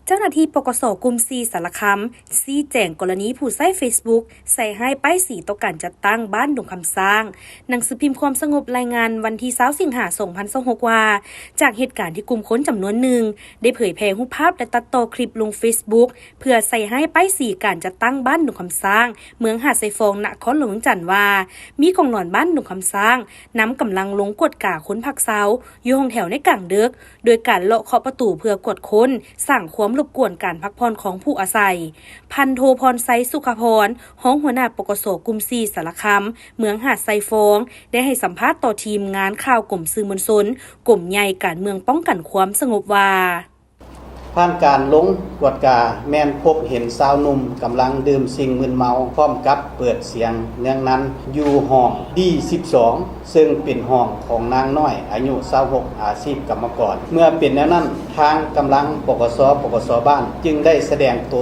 ເຈົ້າໜ້າທີ່ ປກສ ກຸ່ມສີ່ ສາລະຄຳ ຊີ້ແຈງກໍລະນີຜູ້ໃຊ້ເຟສບຸກໃສ່ຮ້າຍປ້າຍສີຕໍ່ການຈັດຕັ້ງບ້ານດົງຄຳຊ້າງ. ໜັງສືພິມຄວາມສະຫງົບລາຍງານວັນທີຊາວ ສິງຫາ ສອງພັນຊາວຫົກ ວ່າ ຈາກເຫດການທີ່ກຸ່ມຄົນຈຳນວນໜຶ່ງໄດ້ເຜີຍແຜ່ຮູບພາບ ແລະ ຕັດຕໍ່ຄລິບລົງເຟສບຸກ ເພື່ອໃສ່ຮ້າຍປ້າຍສີການຈັດຕັ້ງບ້ານດົງຄຳຊ້າງ ເມືອງຫາດຊາຍຟອງ ນະຄອນຫຼວງວຽງຈັນ ວ່າ ມີກອງຫຼອນບ້ານດົງຄຳຊ້າງນຳກຳລັງລົງກວດກາຄົນພັກເຊົາຢູ່ຫ້ອງແຖວໃນກາງດຶກ ໂດຍການເລາະເຄາະປະຕູເພື່ອກວດຄົ້ນ, ສ້າງຄວາມລົບກວນການພັກຜ່ອນຂອງຜູ້ອາໄສ. ພັນໂທ ພອນໄຊ ສຸຂະພອນ ຮອງຫົວໜ້າ ປກສ ກຸ່ມສີ່ ສາລະຄຳ ເມືອງຫາດຊາຍຟອງ ໄດ້ໃຫ້ສຳພາດຕໍ່ທີມງານຂ່າວກົມສື່ມວນຊົນ ກົມໃຫຍ່ການເມືອງປ້ອງກັນຄວາມສະຫງົບວ່າ ຜ່ານການລົງກວດກາ ແມ່ນພົບເຫັນຊາວໜຸ່ມກຳລັງດື່ມສິ່ງມຶນເມົາ ພ້ອມກັບເປີດສຽງເນືອງນັນຢູ່ຫ້ອງ ດີ ສິບສອງ ເຊິ່ງເປັນຫ້ອງຂອງນາງນ້ອຍ ອາຍຸ ຊາວຫົກ ອາຊີບກຳມະກອນ. ເມື່ອເປັນແນວນັ້ນ, ທາງກຳລັງ ປກສ ປກສ ບ້ານ ຈຶ່ງໄດ້ສະແດງໂຕ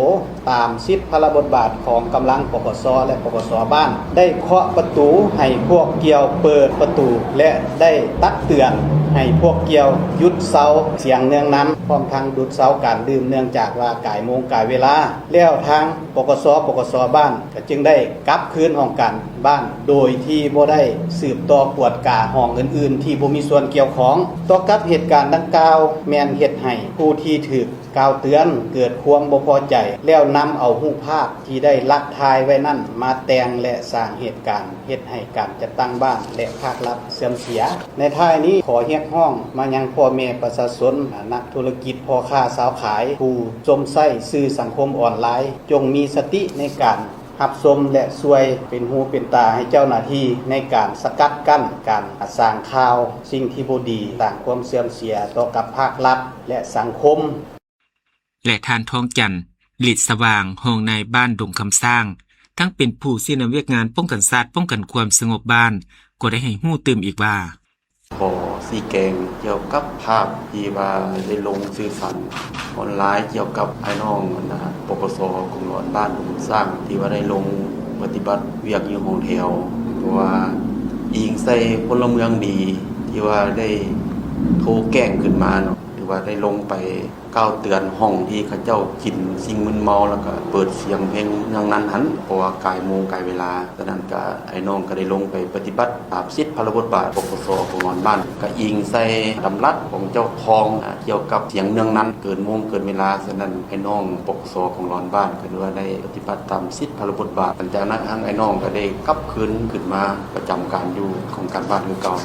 ຕາມສິດພາລະບົດບາດຂອງກຳລັງ ປກສ ແລະ ປກສ ບ້ານ, ໄດ້ເຄາະປະຕູໃຫ້ພວກກ່ຽວເປີດປະຕູ ແລະ ໄດ້ຕັກເຕືອນໃຫ້ພວກກ່ຽວຢຸດເຊົາສຽງເນືອງນັນ ພ້ອມທັງດຸດເຊົາການດື່ມ ເນື່ອງຈາກວ່າກາຍໂມງກາຍເວລາ. ແລ້ວທາງ ປກສ ປກສ ບ້ານ ກໍຈຶ່ງໄດ້ກັບຄືນຫ້ອງການບ້ານ ໂດຍທີ່ບໍ່ໄດ້ສືບຕໍ່ກວດກາຫ້ອງອື່ນໆທີ່ບໍ່ມີສ່ວນກ່ຽວຂ້ອງ. ຕໍ່ກັບເຫດການດັ່ງກ່າວ ແມ່ນເຮັດໃຫ້ຜູ້ທີ່ຖືກກ່າວເຕືອນເກີດຄວາມບໍ່ພໍໃຈ ແລ້ວນຳເອົາຮູບພາບທີ່ໄດ້ລັກຖ່າຍໄວ້ນັ້ນມາແຕ່ງ ແລະ ສ້າງເຫດການເຮັດໃຫ້ການຈັດຕັ້ງບ້ານ ແລະ ພາກລັດເສື່ອມເສຍ. ໃນທ້າຍນີ້ ຂໍຮຽກຮ້ອງມາຍັງພໍ່ແມ່ປະຊາຊົນ, ນັກທຸລະກິດ, ພໍ່ຄ້າຊາວຂາຍ, ຜູ້ຊົມໃຊ້ສື່ສັງຄົມອອນລາຍ ຈົ່ງມີສະຕິໃນການຮັບຊົມ ແລະ ຊ່ວຍເປັນຫູເປັນຕາໃຫ້ເຈົ້າໜ້າທີ່ໃນການສະກັດກັ້ນການສ້າງຂ່າວສິ່ງທີ່ບໍ່ດີ, ສ້າງຄວາມເສື່ອມເສຍຕໍ່ກັບພາກລັດ ແລະ ສັງຄົມ. ແລະ ທ່ານ ທອງຈັນ ລິດສະຫວ່າງ ຮອງນາຍບ້ານດົງຄຳຊ້າງ ທັງເປັນຜູ້ຊີ້ນຳວຽກງານປ້ອງກັນຊາດ, ປ້ອງກັນຄວາມສະຫງົບບ້ານ ກໍໄດ້ໃຫ້ຮູ້ຕື່ມອີກວ່າ ຂໍຊີ້ແຈງກ່ຽວກັບພາບທີ່ວ່າໄດ້ລົງສື່ສານອອນລາຍ ກ່ຽວກັບອ້າຍນ້ອງ ອັນນ່າ ປກສ ກອງຫຼອນບ້ານດົງຄຳຊ້າງ ທີ່ວ່າໄດ້ລົງປະຕິບັດວຽກຢູ່ຫ້ອງແຖວ ເພາະວ່າອີງໃສ່ພົນລະເມືອງດີ ທີ່ວ່າໄດ້ໂທແຈ້ງຂຶ້ນມາເນາະ ຫຼືວ່າໄດ້ລົງໄປ ກ່າວເຕືອນຫ້ອງທີ່ເຂົາເຈົ້າກິນສິ່ງມຶນເມົາ ແລ້ວກະເປີດສຽງເພງເນືອງນັນຫັ້ນ ເພາະວ່າກາຍໂມງກາຍເວລາ. ສະນັ້ນກະ ອ້າຍນ້ອງກະໄດ້ລົງໄປປະຕິບັດຕາມສິດພາລະບົດບາດ ປກສ ຂອງນອນບ້ານ ກະອີງໃສ່ດຳລັດຂອງເຈົ້າຄອງ ອາ ກ່ຽວກັບສຽງເນືອງນັນເກີນໂມງເກີນເວລາ. ສະນັ້ນ ອ້າຍນ້ອງ ປກສ ຂອງນອນບ້ານ ກະຖືວ່າໄດ້ປະຕິບັດຕາມສິດພາລະບົດບາດ. ຫຼັງຈາກນັ້ນ ອ້າຍນ້ອງກະໄດ້ກັບຄືນ ຂຶ້ນມາປະຈຳການຢູ່ຫ້ອງການບ້ານຄືເກົ່າ.